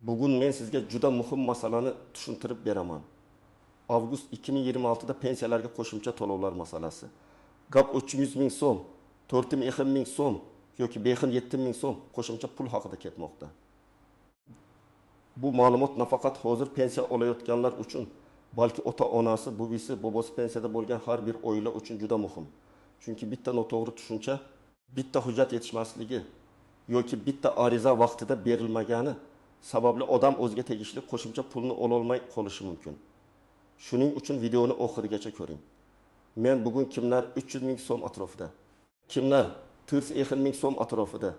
Bugun men sizga juda muhim masalani tushuntirib beraman. Avgust 2026da pensiyalarga qo'shimcha to'lovlar masalasi. Gap 300 ming so'm, 4,5 ming so'm yoki 5,7 ming so'm qo'shimcha pul haqida ketmoqda. Bu ma'lumot nafaqat hozir pensiya olayotganlar uchun, balki ota-onasi, buvisi, bobosi pensiyada bo'lgan har bir oila uchun juda muhim. Chunki bitta noto'g'ri tushuncha, bitta hujjat yetishmasligi yoki bitta ariza vaqtida berilmagani sababli odam o'ziga tegishli qo'shimcha pulni ololmay qolishi mumkin. Shuning uchun videoni oxirigacha ko'ring. Men bugun kimlar 300 ming so'm atrofida, kimlar 4,5 ming so'm atrofida,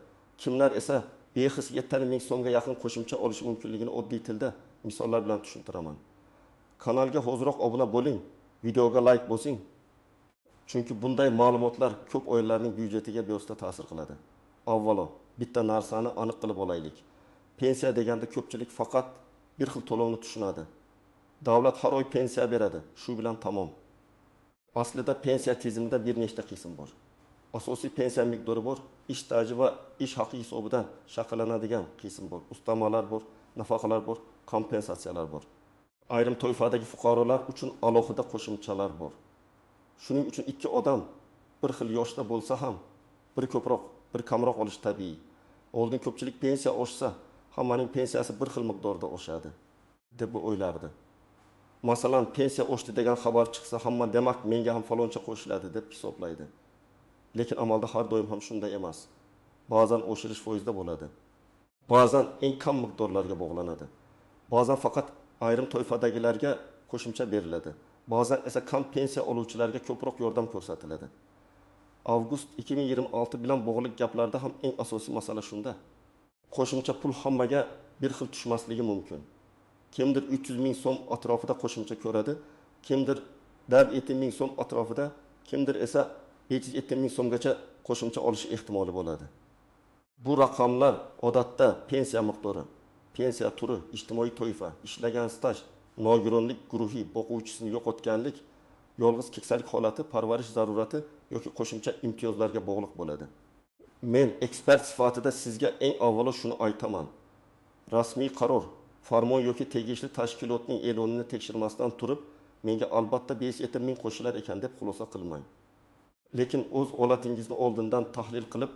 kimlar esa 5,7 ming so'mga yaqin qo'shimcha olishi mumkinligini oddiy tilda misollar bilan tushuntiraman. Kanalga hoziroq obuna bo'ling, videoga like bosing. Chunki bunday ma'lumotlar ko'p oilalarning byudjetiga bevosita ta'sir qiladi. Avvalo, bitta narsani aniq qilib olaylik. Pensiya deganda ko'pchilik faqat bir xil to'lovni tushunadi. Davlat har oy pensiya beradi, shu bilan tamom. Aslida pensiya tizimida bir nechta qism bor. Asosiy pensiya miqdori bor, ish staji va ish haqi hisobidan shakllanadigan qism bor, ustamalar bor, nafaqalar bor, kompensatsiyalar bor. Ayrim toifadagi fuqarolar uchun alohida qo'shimchalar bor. Shuning uchun ikki odam bir xil yoshda bo'lsa ham, biri ko'proq, biri kamroq olish tabiiy. Oldin ko'pchilik pensiya oshsa, hammaning pensiyasi bir xil miqdorda oshadi deb o'ylardi. Masalan, pensiya oshdi degan xabar chiqsa, hamma demak menga ham faloncha qo'shiladi deb hisoblaydi. Lekin amalda har doim ham shunday emas. Ba'zan oshirish foizda bo'ladi. Ba'zan eng kam miqdorlarga bog'lanadi. Ba'zan faqat ayrim toifadagilarga qo'shimcha beriladi. Ba'zan esa kam pensiya oluvchilarga ko'proq yordam ko'rsatiladi. Avgust 2026 bilan bog'liq gaplarda ham eng asosiy masala shunda. Qo'shimcha pul hammaga bir xil tushmasligi mumkin. Kimdir 300 ming so'm atrofida qo'shimcha ko'radi, kimdir 4,7 ming so'm atrofida, kimdir esa 5,7 ming so'mgacha qo'shimcha olish ehtimoli bo'ladi. Bu raqamlar odatda pensiya miqdori, pensiya turi, ijtimoiy toifa, ishlagan staj, nogironlik guruhi, boquvchisini yo'qotganlik, yolg'iz keksalik holati, parvarish zarurati yoki qo'shimcha imtiyozlarga bog'liq bo'ladi. Men ekspert sifatida sizga eng avvalo shuni aytaman. Rasmiy qaror, farmon yoki tegishli tashkilotning e'lonini tekshirmasdan turib, menga albatta 5,7 ming qo'shilar ekan deb xulosa qilmang. Lekin o'z holatingizni oldindan tahlil qilib,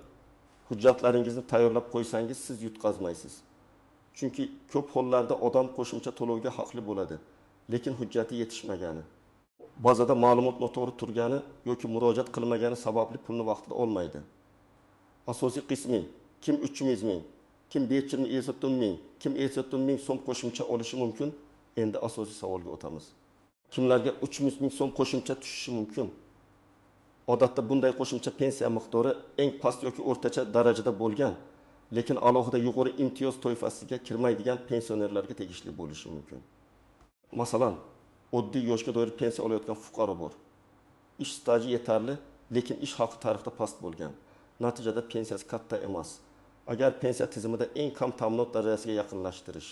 hujjatlaringizni tayyorlab qo'ysangiz, siz yutqazmaysiz. Chunki ko'p hollarda odam qo'shimcha to'lovga haqli bo'ladi, lekin hujjati yetishmagani, bazada ma'lumot noto'g'ri turgani yoki murojaat qilmagani sababli pulni vaqtida olmaydi. Asosiy qismi kim 300 ming, kim 5,7 ming, kim 7 ming so'm qo'shimcha olishi mumkin? Endi asosiy savolga o'tamiz. Kimlarga 300 ming so'm qo'shimcha tushishi mumkin? Odatda bunday qo'shimcha pensiya miqdori eng past yoki o'rtacha darajada bo'lgan, lekin alohida yuqori imtiyoz toifasiga kirmaydigan pensionerlarga tegishli bo'lishi mumkin. Masalan, oddiy yoshga doir pensiya olayotgan fuqaro bor. Ish staji yetarli, lekin ish haqi tarixda past bo'lgan. Natijada pensiyasi katta emas. Agar pensiya tizimida eng kam ta'minot darajasiga yaqinlashtirish,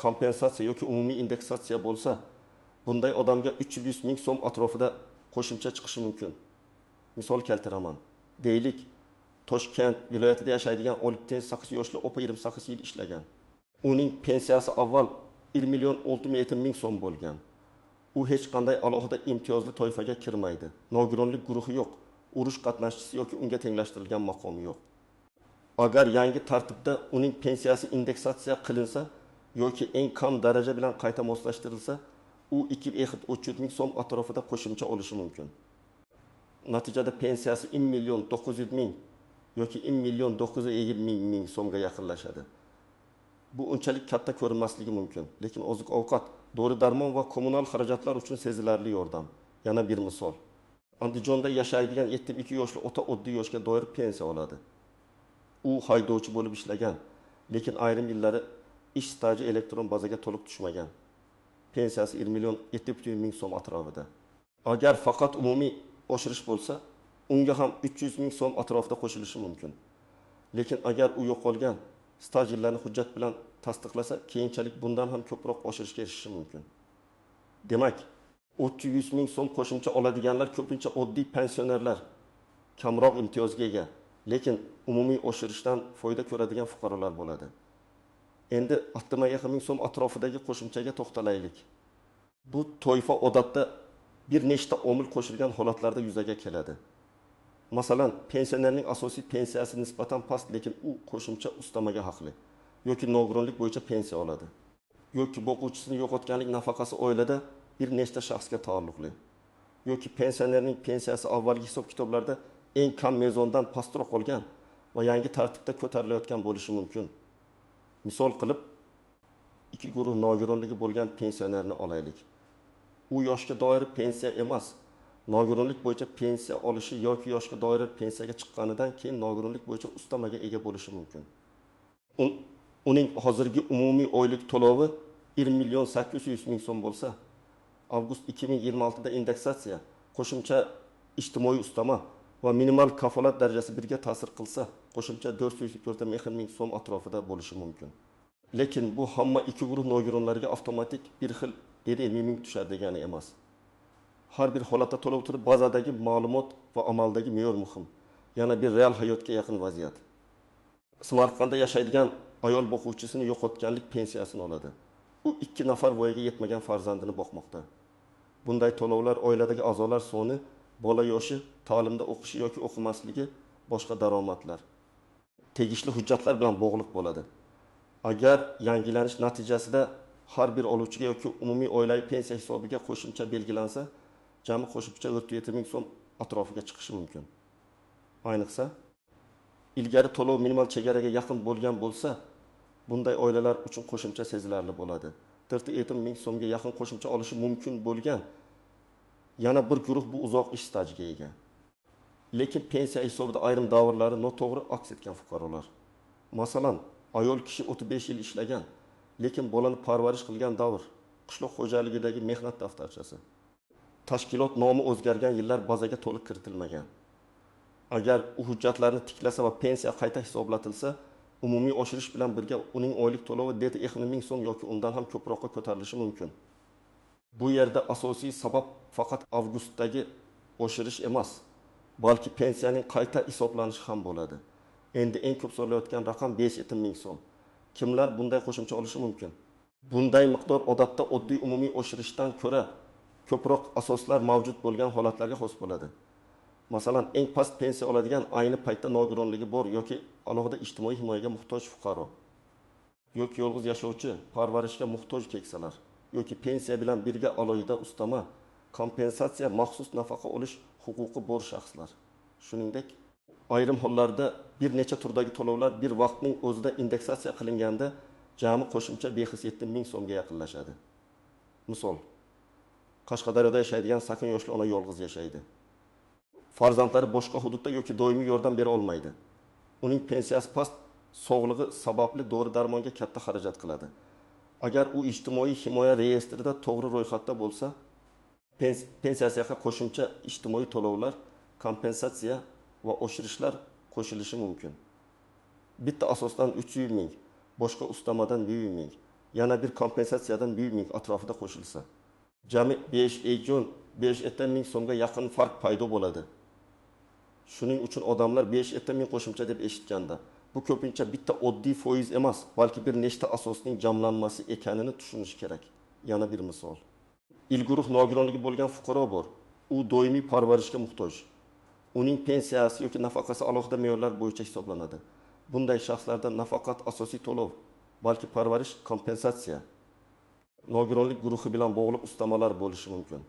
kompensatsiya yoki umumiy indeksatsiya bo'lsa, bunday odamga 300 ming so'm atrofida qo'shimcha chiqishi mumkin. Misol keltiraman. Deylik, Toshkent viloyatida yashaydigan 68 yoshli opa 28 yil ishlagan. Uning pensiyasi avval 1 million 6,7 ming so'm bo'lgan. U hech qanday alohida imtiyozli toifaga kirmaydi. Nogironlik guruhi yo'q, urush qatnashchisi yoki unga tenglashtirilgan maqomi yo'q. Agar yangi tartibda uning pensiyasi indeksatsiya qilinsa yoki eng kam daraja bilan qayta moslashtirilsa, u 2,3 ming so'm atrofida qo'shimcha olishi mumkin. Natijada pensiyasi 1 million 900 ming yoki 1 million 950 ming so'mga yaqinlashadi. Bu unchalik katta ko'rinmasligi mumkin, lekin oziq-ovqat, dori-darmon va kommunal xarajatlar uchun sezilarli yordam. Yana bir misol. Andijonda yashaydigan 72 yoshli ota oddiy yoshga doir pensiya oladi. U haydovchi bo'lib ishlagan, lekin ayrim yillari ish staji elektron bazaga to'liq tushmagan. Pensiyasi 1 million 7,5 ming so'm atrofida. Agar faqat umumiy oshirish bo'lsa, unga ham 300 ming so'm atrofida qo'shilishi mumkin. Lekin agar u yo'qolgan staj yillarini hujjat bilan tasdiqlasa, keyinchalik bundan ham ko'proq oshirishga erishishi mumkin. Demak, 300 ming so'm qo'shimcha oladiganlar ko'pincha oddiy pensionerlar, kamroq imtiyozga ega, lekin umumiy oshirishdan foyda ko'radigan fuqarolar bo'ladi. Endi 6,5 ming so'm atrofidagi qo'shimchaga to'xtalaylik. Bu toifa odatda bir nechta omil qo'shilgan holatlarda yuzaga keladi. Masalan, pensionerning asosiy pensiyasi nisbatan past, lekin u qo'shimcha ustamaga haqli yoki nogironlik bo'yicha pensiya oladi. Yoki boquvchisini yo'qotganlik nafaqasi oilada bir nechta shaxsga taalluqli. Yoki pensionerning pensiyasi avvalgi hisob-kitoblarda eng kam mezondan pastroq qolgan va yangi tartibda ko'tarilayotgan bo'lishi mumkin. Misol qilib, ikki guruh nogironligi bo'lgan pensionerni olaylik. U yoshga doir pensiya emas, nogironlik bo'yicha pensiya olishi yoki yoshga doir pensiyaga chiqqanidan keyin nogironlik bo'yicha ustamaga ega bo'lishi mumkin. Uning hozirgi umumiy oylik to'lovi 1 800 000 so'm bo'lsa, avgust 2026da indeksatsiya, qo'shimcha ijtimoiy ustama va minimal kafolat darajasi birga ta'sir qilsa, qo'shimcha 404 ming so'm atrofida bo'lishi mumkin. Lekin bu hamma ikki guruh nogironlarga avtomatik bir xil 1,5 ming tushadi degani emas. Har bir holatda to'lov turi bazadagi ma'lumot va amaldagi me'yor muhim. Yana bir real hayotga yaqin vaziyat. Samarqandda yashaydigan ayol boquvchisini yo'qotganlik pensiyasini oladi. U 2 nafar voyaga yetmagan farzandini boqmoqda. Bunday to'lovlar oiladagi a'zolar soni, bola yoshi, ta'limda o'qishi yoki o'qimasligi, boshqa daromadlar tegishli hujjatlar bilan bog'liq bo'ladi. Agar yangilanish natijasida har bir oluvchiga yoki umumiy oilaviy pensiya hisobiga qo'shimcha belgilansa, jami qo'shimcha 37 ming so'm atrofiga chiqishi mumkin. Ayniqsa, ilgari to'lov minimal chegaraga yaqin bo'lgan bo'lsa, bunday oilalar uchun qo'shimcha sezilarli bo'ladi. 47 ming so'mga yaqin qo'shimcha olishi mumkin bo'lgan yana bir guruh bu uzoq ish stajiga ega. Lekin pensiya hisobida ayrim davrlari noto'g'ri aks etgan fuqarolar. Masalan, ayol kishi 35 yil ishlagan, lekin bolani parvarish qilgan davr, qishloq xo'jaligidagi mehnat daftarchasi, tashkilot nomi o'zgargan yillar bazaga to'liq kiritilmagan. Agar u hujjatlarni tiklasa va pensiya qayta hisoblatilsa, umumiy oshirish bilan birga uning oylik to'lovi 7,5 ming so'm yoki undan ham ko'proqqa ko'tarilishi mumkin. Bu yerda asosiy sabab faqat avgustdagi oshirish emas, balki pensiyaning qayta hisoblanishi ham bo'ladi. Endi eng ko'p so'ralayotgan raqam 5,5 ming so'm. Kimlar bunday qo'shimcha olishi mumkin? Bunday miqdor odatda oddiy umumiy oshirishdan ko'ra ko'proq asoslar mavjud bo'lgan holatlarga xos bo'ladi. Masalan, eng past pensiya oladigan ayni paytda nogironligi bor yoki alohida ijtimoiy himoyaga muhtoj fuqaro, yoki yolg'iz yashovchi, parvarishga muhtoj keksalar, yoki pensiya bilan birga alohida ustama, kompensatsiya, maxsus nafaqa olish huquqi bor shaxslar. Shuningdek, ayrim hollarda bir necha turdagi to'lovlar bir vaqtning o'zida indeksatsiya qilinganda jami qo'shimcha 5,7 ming so'mga yaqinlashadi. Misol, Qashqadaryoda yashaydigan 80 yoshli ona yolg'iz yashaydi. Farzandlari boshqa hududda yoki doimiy yordam bera olmaydi. Uning pensiyasi past, sog'lig'i sababli dori-darmonga katta xarajat qiladi. Agar u ijtimoiy himoya reyestrida to'g'ri ro'yxatda bo'lsa, pensiyasiga qo'shimcha ijtimoiy to'lovlar, kompensatsiya va oshirishlar qo'shilishi mumkin. Bitta asosdan 300 ming, boshqa ustamadan 100 ming, yana bir kompensatsiyadan 100 ming atrofida qo'shilsa, jami 5,5 ming so'mga yaqin farq paydo bo'ladi. Shuning uchun odamlar 5,5 ming qo'shimcha deb eshitganda, bu ko'pincha bitta oddiy foiz emas, balki bir nechta asosning jamlanmasi ekanini tushunish kerak. Yana bir misol. Ilguruh nogironligi bo'lgan fuqaro bor. U doimiy parvarishga muhtoj. Uning pensiyasi yoki nafaqasi alohida me'yorlar bo'yicha hisoblanadi. Bunday shaxslarda nafaqat asosiy to'lov, balki parvarish kompensatsiya, nogironlik guruhi bilan bog'liq ustamalar bo'lishi mumkin.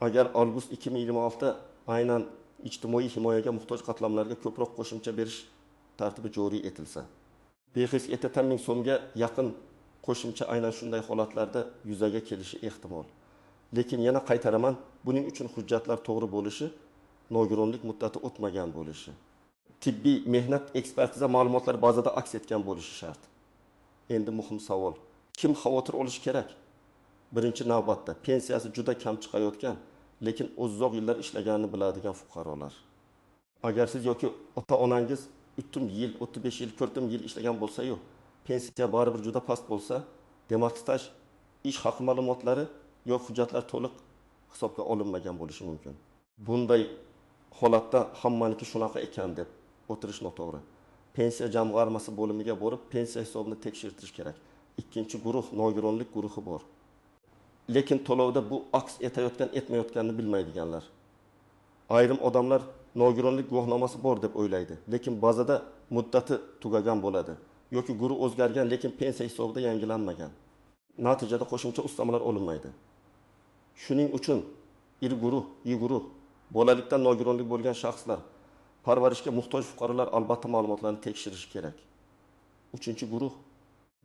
Agar avgust 2026da aynan ijtimoiy himoyaga muhtoj qatlamlarga ko'proq qo'shimcha berish tartibi joriy etilsa, 5,5 ming so'mga yaqin qo'shimcha aynan shunday holatlarda yuzaga kelishi ehtimol. Lekin yana qaytaraman, buning uchun hujjatlar to'g'ri bo'lishi, nogironlik muddati o'tmagan bo'lishi, tibbiy mehnat ekspertiza ma'lumotlari bazada aks etgan bo'lishi shart. Endi muhim savol: kim xavotir olishi kerak? Birinchi navbatda pensiyasi juda kam chiqayotgan, lekin uzoq yillar ishlaganini biladigan fuqarolar. Agar siz yoki ota-onangiz 3 yil, 35 yil, 40 yil ishlagan bo'lsa-yu, pensiya baribir juda past bo'lsa, demak staj, ish haqi ma'lumotlari yoki hujjatlar to'liq hisobga olinmagan bo'lishi mumkin. Bunday holatda hammaniki shunaqa ekan deb o'tirish noto'g'ri. Pensiya jamg'armasi bo'limiga borib, pensiya hisobini tekshirtirish kerak. Ikkinchi guruh nogironlik guruhi bor. Lekin to'lovda bu aks etayotgan, etmayotganini bilmaydiganlar. Ayrim odamlar nogironlik guvohnomasi bor deb o'ylaydi, lekin bazada muddati tugagan bo'ladi yoki guruh o'zgargan, lekin pensiya hisobida yangilanmagan. Natijada qo'shimcha ustamalar olinmaydi. Shuning uchun il guruh, y guruh, bolalikdan nogironlik bo'lgan shaxslar, parvarishga muhtoj fuqarolar albatta ma'lumotlarni tekshirishi kerak. Uchinchi guruh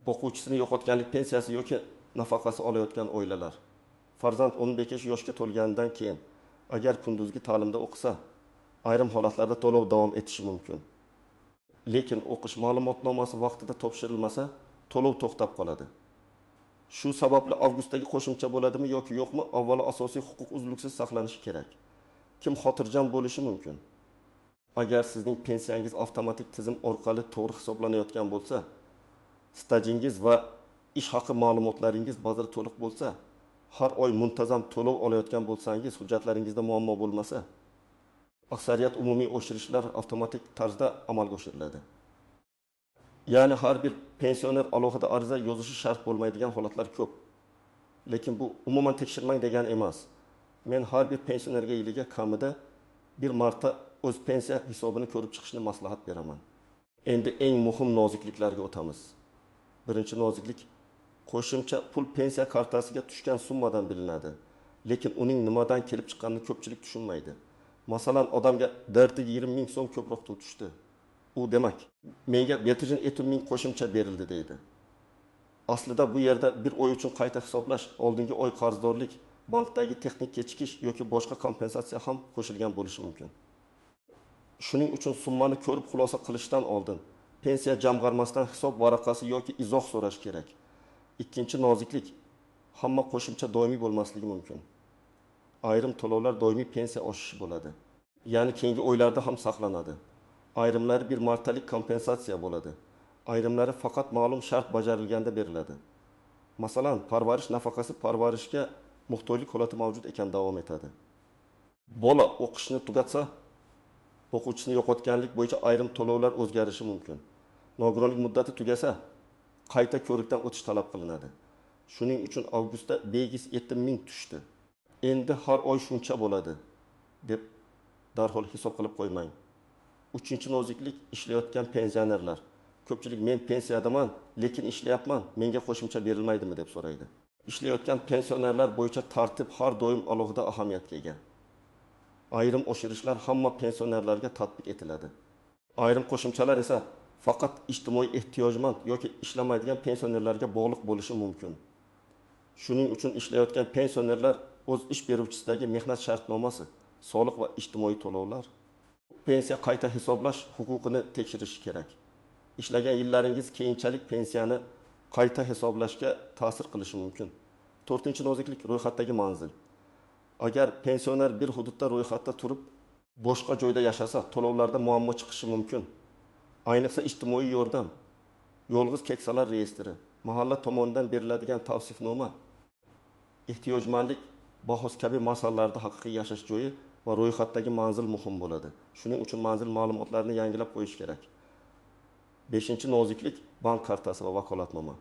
boquvchisini yo'qotganlik pensiyasi yoki nafaqasi olayotgan oilalar. Farzand 15 yoshga to'lganidan keyin agar kunduzgi ta'limda o'qisa, ayrim holatlarda to'lov davom etishi mumkin. Lekin o'qish ma'lumotnomasi vaqtida topshirilmasa, to'lov to'xtab qoladi. Shu sababli avgustdagi qo'shimcha bo'ladimi yoki yo'qmi, avvalo asosiy huquq uzluksiz saqlanishi kerak. Kim xotirjam bo'lishi mumkin? Agar sizning pensiyangiz avtomatik tizim orqali to'g'ri hisoblanayotgan bo'lsa, stajingiz va ish haqi ma'lumotlaringiz bazada to'liq bo'lsa, har oy muntazam to'lov olayotgan bo'lsangiz, hujjatlaringizda muammo bo'lmasa, aksariyat umumiy oshirishlar avtomatik tarzda amalga oshiriladi. Ya'ni har bir pensioner alohida ariza yozishi shart bo'lmaydigan holatlar ko'p. Lekin bu umuman tekshirmang degan emas. Men har bir pensionerga yiliga kamida bir marta o'z pensiya hisobini ko'rib chiqishni maslahat beraman. Endi eng muhim nozikliklarga o'tamiz. Birinchi noziklik, qo'shimcha pul pensiya kartasiga tushgan summadan bilinadi. Lekin uning nimadan kelib chiqqanini ko'pchilik tushunmaydi. Masalan, odamga 4,5 ming so'm ko'proq pul tushdi. U demak, menga 7,5 ming qo'shimcha berildi deydi. Aslida bu yerda bir oy uchun qayta hisoblash, oldingi oy qarzdorlik, bankdagi texnik kechikish yoki boshqa kompensatsiya ham qo'shilgan bo'lishi mumkin. Shuning uchun summani ko'rib xulosa qilishdan oldin pensiya jamg'armasidan hisob varaqasi yoki izoh so'rash kerak. Ikkinchi noziklik, hamma qo'shimcha doimiy bo'lmasligi mumkin. Ayrim to'lovlar doimiy pensiya oshishi bo'ladi. Ya'ni keyingi oylarda ham saqlanadi. Ayrimlari bir martalik kompensatsiya bo'ladi. Ayrimlari faqat ma'lum shart bajarilganda beriladi. Masalan, parvarish nafaqasi parvarishga muhtojlik holati mavjud ekan davom etadi. Bola o'qishni tugatsa, o'quvchisini yo'qotganlik bo'yicha ayrim to'lovlar o'zgarishi mumkin. Nogironlik muddati tugasa, qayta ko'rikdan o'tish talab qilinadi. Shuning uchun avgustda 5,7 ming tushdi. Endi har oy shuncha bo'ladi deb darhol hisob qilib qo'ymang. Uchinchi noziklik, ishlayotgan pensionerlar. Ko'pchilik men pensiyadaman, lekin ishlayapman, menga qo'shimcha berilmaydimi deb so'raydi. Ishlayotgan pensionerlar bo'yicha tartib har doim alohida ahamiyatga ega. Ayrim oshirishlar hamma pensionerlarga tatbiq etiladi. Ayrim qo'shimchalar esa faqat ijtimoiy ehtiyojmand yoki ishlamaydigan pensionerlarga bog'liq bo'lishi mumkin. Shuning uchun ishlayotgan pensionerlar o'z ish beruvchisidagi mehnat shartnomasi, soliq va ijtimoiy to'lovlar, pensiya qayta hisoblash huquqini tekshirishi kerak. Ishlagan yillaringiz keyinchalik pensiyani qayta hisoblashga ta'sir qilishi mumkin. To'rtinchi noziklik, ro'yxatdagi manzil. Agar pensioner bir hududda ro'yxatda turib, boshqa joyda yashasa, to'lovlarda muammo chiqishi mumkin. Ayniqsa ijtimoiy yordam, yolg'iz keksalar reyestri, mahalla tomonidan beriladigan tavsifnoma, ehtiyojmandlik bahosi kabi masalalarda haqiqiy yashash joyi va ro'yxatdagi manzil muhim bo'ladi. Shuning uchun manzil ma'lumotlarini yangilab qo'yish kerak. Beshinchi noziklik, bank kartasi va vakolatnoma.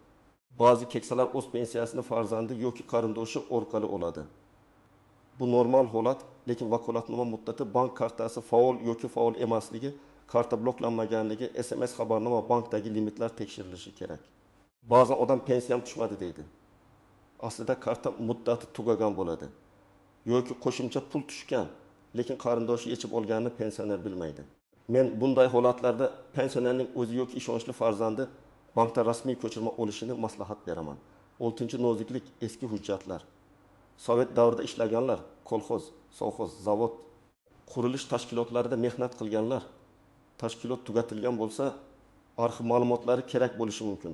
Ba'zi keksalar o'z pensiyasini farzandi yoki qarindoshi orqali oladi. Bu normal holat, lekin vakolatnoma muddati bank kartasi faol yoki faol emasligi, karta bloklanmaganligi, SMS xabarnoma, bankdagi limitlar tekshirilishi kerak. Ba'zan odam pensiyam tushmadi deydi. Aslida karta muddati tugagan bo'ladi yoki qo'shimcha pul tushgan, lekin qarindoshi yechib olganini pensioner bilmaydi. Men bunday holatlarda pensionerning o'zi yoki ishonchli farzandi bankda rasmiy ko'chirma olishini maslahat beraman. Oltinchi noziklik, eski hujjatlar. Sovet davrida ishlaganlar, kolxoz, sovxoz, zavod, qurilish tashkilotlarida mehnat qilganlar, tashkilot tugatilgan bo'lsa, arxiv ma'lumotlari kerak bo'lishi mumkin.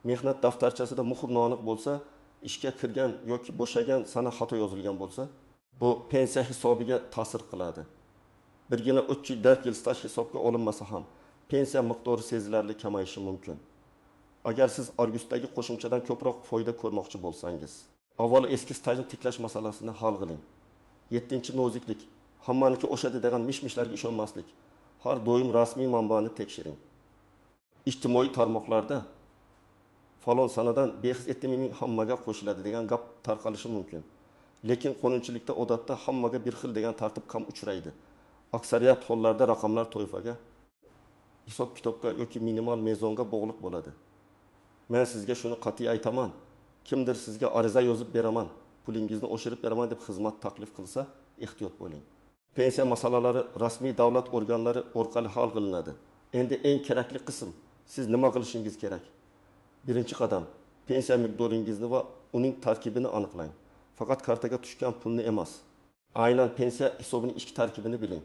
Mehnat daftarchasida muhr noaniq bo'lsa, ishga kirgan yoki bo'shagan sana xato yozilgan bo'lsa, bu pensiya hisobiga ta'sir qiladi. Birgina 3 yil, 4 yil staj hisobga olinmasa ham pensiya miqdori sezilarli kamayishi mumkin. Agar siz avgustdagi qo'shimchadan ko'proq foyda ko'rmoqchi bo'lsangiz, avvalo eski stajni tiklash masalasini hal qiling. 7-noziklik, hammaniki oshadi degan mish-mishlarga ishonmaslik. Har doim rasmiy manbani tekshiring. Ijtimoiy tarmoqlarda falon sanadan 507 ming hammaga qo'shiladi degan gap tarqalishi mumkin. Lekin qonunchilikda odatda hammaga bir xil degan tartib kam uchraydi. Aksariyat hollarda raqamlar toifaga, hisob-kitobga yoki minimal mezonga bog'liq bo'ladi. Men sizga shuni qat'iy aytaman. Kimdir sizga ariza yozib beraman, pulingizni oshirib beraman deb xizmat taklif qilsa, ehtiyot bo'ling. Pensiya masalalari rasmiy davlat organlari orqali hal qilinadi. Endi eng kerakli qism, siz nima qilishingiz kerak? Birinchi qadam, pensiya miqdoringizni va uning tarkibini aniqlang. Faqat kartaga tushgan pulni emas. Aynan pensiya hisobining ichki tarkibini biling.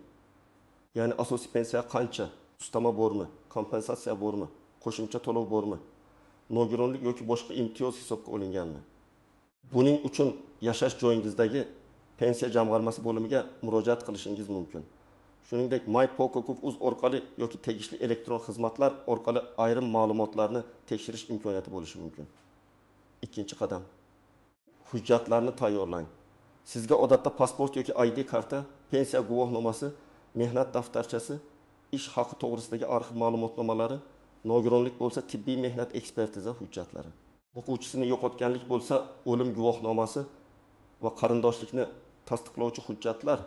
Ya'ni asosiy pensiya qancha, ustama bormi, kompensatsiya bormi, qo'shimcha to'lov bormi, nogironlik yoki boshqa imtiyoz hisobga olinganmi? Buning uchun yashash joyingizdagi pensiya jamg'armasi bo'limiga murojaat qilishingiz mumkin. Shuningdek, myPoco.uz orqali yoki tegishli elektron xizmatlar orqali ayrim ma'lumotlarni tekshirish imkoniyati bo'lishi mumkin. Ikkinchi qadam, hujjatlarni tayyorlang. Sizga odatda pasport yoki ID karta, pensiya guvohnomasi, mehnat daftarchasi, ish haqi to'g'risidagi arxiv ma'lumotnomalari, nogironlik bo'lsa tibbiy mehnat ekspertiza hujjatlari, o'quvchisini yo'qotganlik bo'lsa o'lim guvohnomasi va qarindoshlikni tasdiqlovchi hujjatlar,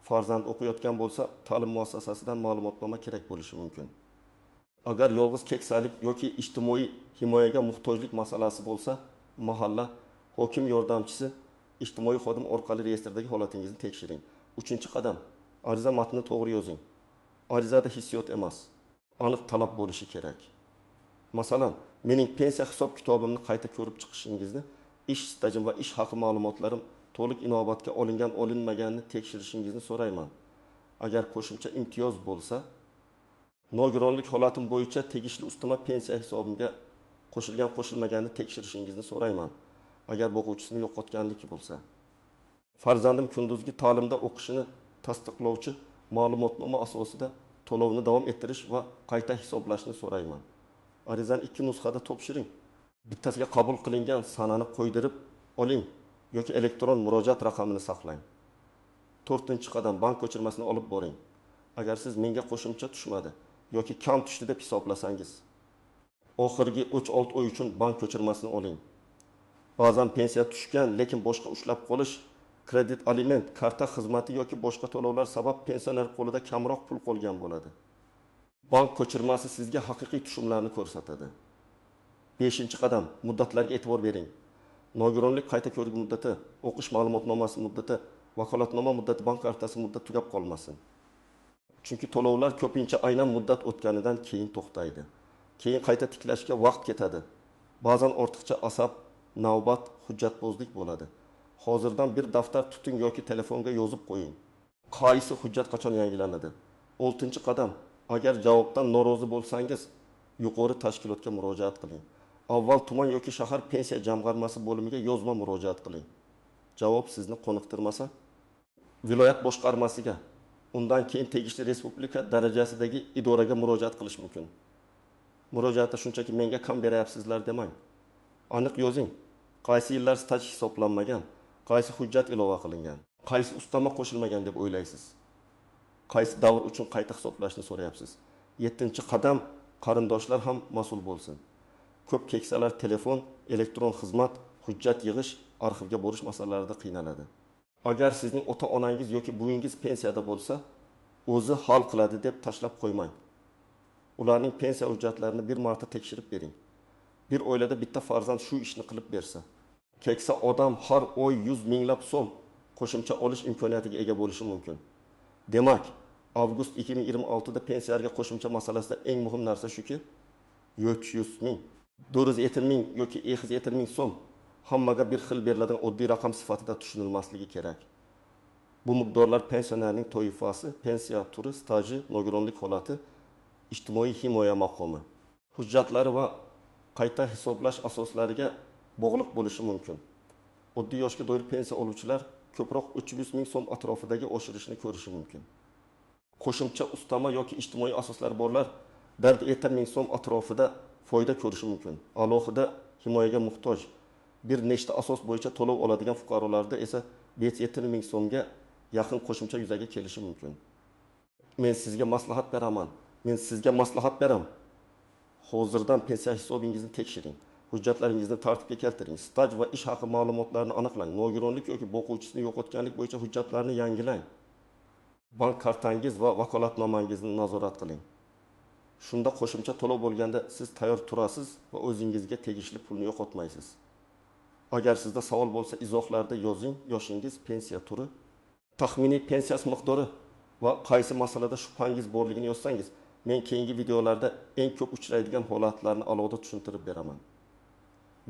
farzand o'qiyotgan bo'lsa ta'lim muassasasidan ma'lumotnoma kerak bo'lishi mumkin. Agar yolg'iz keksalik yoki ijtimoiy himoyaga muhtojlik masalasi bo'lsa, mahalla hokim yordamchisi, ijtimoiy xodim orqali reyestrdagi holatingizni tekshiring. Uchinchi qadam, ariza matnini to'g'ri yozing. Arizada hissiyot emas, aniq talab bo'lishi kerak. Masalan, mening pensiya hisob-kitobimni qayta ko'rib chiqishingizni, ish stajim va ish haqi ma'lumotlarim to'liq inobatga olingan olinmaganini tekshirishingizni so'rayman. Agar qo'shimcha imtiyoz bo'lsa, nogironlik holatim bo'yicha tegishli ustama pensiya hisobimga qo'shilgan qo'shilmaganini tekshirishingizni so'rayman. Agar boquvchisini yo'qotganlik bo'lsa, farzandim kunduzgi ta'limda o'qishini tasdiqlovchi ma'lumotnoma asosida to'lovni davom ettirish va qayta hisoblashni so'rayman. Arizani 2 nusxada topshiring. Bittasiga qabul qilingan sanani qo'ydirib oling yoki elektron murojaat raqamini saqlang. To'rtinchi qadam, bank ko'chirmasini olib boring. Agar siz menga qo'shimcha tushmadi yoki kam tushdi deb hisoblasangiz, oxirgi 3-6 oy uchun bank ko'chirmasini oling. Ba'zan pensiya tushgan, lekin boshqa ushlab qolish, kredit, aliment, karta xizmati yoki boshqa to'lovlar sabab pensioner qo'lida kamroq pul qolgan bo'ladi. Bank ko'chirmasi sizga haqiqiy tushumlarni ko'rsatadi. 5-qadam, muddatlarga e'tibor bering. Nogironlik qayta ko'rigi muddati, o'qish ma'lumotnomasi muddati, vakolatnoma muddati, bank kartasi muddati tugab qolmasin. Chunki to'lovlar ko'pincha aynan muddat o'tganidan keyin to'xtaydi. Keyin qayta tiklashga vaqt ketadi. Ba'zan ortiqcha asab, navbat, hujjatbozlik bo'ladi. Hozirdan bir daftar tuting yoki telefonga yozib qo'ying. Qaysi hujjat qachon yangilanadi? 6-qadam, agar javobdan norozi bo'lsangiz, yuqori tashkilotga murojaat qiling. Avval tuman yoki shahar pensiya jamg'armasi bo'limiga yozma murojaat qiling. Javob sizni qoniqtirmasa, viloyat boshqarmasiga, undan keyin tegishli respublika darajasidagi idoraga murojaat qilish mumkin. Murojaatda shunchaki menga kam berayapsizlar demang. Aniq yozing. Qaysi yillar staj hisoblanmagan, qaysi hujjat ilova qilingan, qaysi ustama qo'shilmagan deb o'ylaysiz. Qaysi davr uchun qayta hisoblashni so'rayapsiz. 7-qadam, qarindoshlar ham mas'ul bo'lsin. Ko'p keksalar telefon, elektron xizmat, hujjat yig'ish, arxivga borish masalalarida qiynaladi. Agar sizning ota-onangiz yoki buvingiz pensiyada bo'lsa, o'zi hal qiladi deb tashlab qo'ymang. Ularning pensiya hujjatlarini bir marta tekshirib bering. Bir oilada bitta farzand shu ishni qilib bersa, keksa odam har oy 100 minglab so'm qo'shimcha olish imkoniyatiga ega bo'lishi mumkin. Demak, avgust 2026da pensiyalarga qo'shimcha masalasida eng muhim narsa shuki, 300 ming, 407 ming yoki 207 ming so'm hammaga bir xil beriladigan oddiy raqam sifatida tushunilmasligi kerak. Bu miqdorlar pensionerning toifasi, pensiya turi, staji, nogironlik holati, ijtimoiy himoya maqomi, hujjatlari va qayta hisoblash asoslariga bog'liq bo'lishi mumkin. Oddiy yoshga doir pensiya oluvchilar ko'proq 300 ming so'm atrofidagi oshirishni ko'rishi mumkin. Qo'shimcha ustama yoki ijtimoiy asoslari borlar 4 ming so'm atrofida foyda ko'rishi mumkin. Alohida himoyaga muhtoj bir nechta asos bo'yicha to'lov oladigan fuqarolarda esa 5-7 ming so'mga yaqin qo'shimcha yuzaga kelishi mumkin. Men sizga maslahat beraman. Men sizga maslahat beraman. Hozirdan pensiya hisobingizni tekshiring. Hujjatlaringizni tartibga keltiring. Staj va ish haqi ma'lumotlarini aniqlang. Nogironlik yoki boquvchisini yo'qotganlik bo'yicha hujjatlarni yangilang. Bank kartangiz va vakolatnomangizni nazorat qiling. Shunda qo'shimcha to'lov bo'lganda siz tayyor turasiz va o'zingizga tegishli pulni yo'qotmaysiz. Agar sizda savol bo'lsa, izohlarda yozing. Yoshingiz, pensiya turi, taxminiy pensiyasi miqdori va qaysi masalada shubhangiz borligini yozsangiz, men keyingi videolarda eng ko'p uchraydigan holatlarni alohida tushuntirib beraman.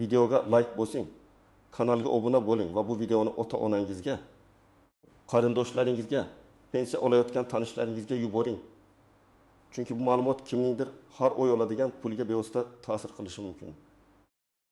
Videoga like bosing, kanalga obuna bo'ling va bu videoni ota-onangizga, qarindoshlaringizga, pensiya olayotgan tanishlaringizga yuboring. Chunki bu ma'lumot kimningdir har oy oladigan pulga bevosita ta'sir qilishi mumkin.